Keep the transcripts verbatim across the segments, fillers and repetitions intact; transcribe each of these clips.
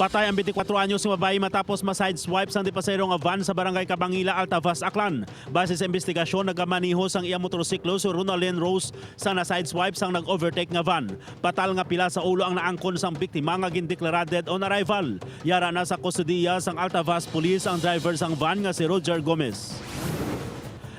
Patay ang twenty-four anyos nga babayi matapos ma-sideswipe sang di pasahero nga van sa Barangay Kabangila, Altavas, Aklan. Base sa imbestigasyon, nagamaneho sang iya motorsiklo si Ronaldin Rose sang na-sideswipe sang nag-overtake nga van. Patal nga pila sa ulo ang naangkon sang biktima nga gindeklara dead on arrival. Yara na sa kustodiya sang Altavas Police ang driver sang van nga si Roger Gomez.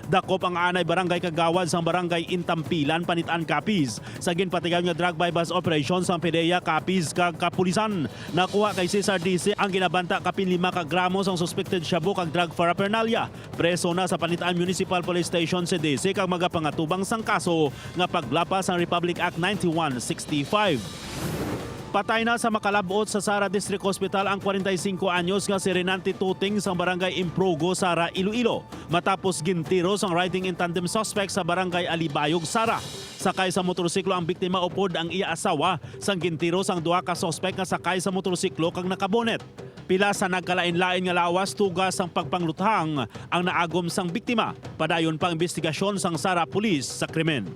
Dakop ang anay barangay kagawad sang barangay Intampilan, Panitan, Capiz, sa ginpatigayon nga drug buy-bust operation sang PDEA Capiz kag kapulisan. Nakuha kay Cesar D C ang ginabanta kapin lima ka gramo sang suspected shabu kag drug paraphernalia. Preso na sa Panitan Municipal Police Station si D C kag magapangatubang sang kaso nga paglapas sang Republic Act ninety-one sixty-five. Patay na sa makalab-ot sa Sara District Hospital ang forty-five anyos nga si Renante Tuting sang Barangay Improgo, Sara, Iloilo, matapos gintiro sang riding in tandem suspect sa Barangay Alibayog, Sara. Sakay sa motorsiklo ang biktima upod ang iya asawa sang gintiro sang duha ka suspect nga sakay sa motorsiklo kag nakabonet. Pila sa nagkalain-lain nga lawas tuga sang pagpangluthang ang naagom sang biktima. Padayon pa ang imbestigasyon sang Sara Police sa krimen.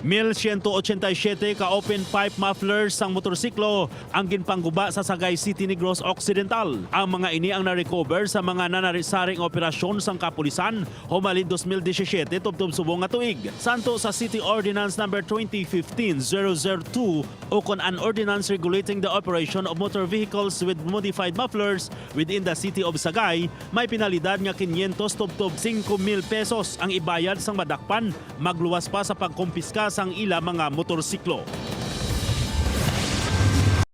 Mil siyento ochenta y siyete ka open pipe mufflers sang motorsiklo ang ginpangguba sa Sagay City, Negros Occidental. Ang mga ini ang na-recover sa mga nanari-saring operasyon sang kapulisan humalin dos mil disisiyete tubtob subong nga tuig. Santo sa City Ordinance Number twenty fifteen zero zero two, ukon an Ordinance Regulating the Operation of Motor Vehicles with Modified Mufflers within the City of Sagay, may penalidad nga kinyentos tubtob singko mil pesos ang ibayad sang madakpan, magluwas pa sa pagkumpiska sang ila mga motorsiklo.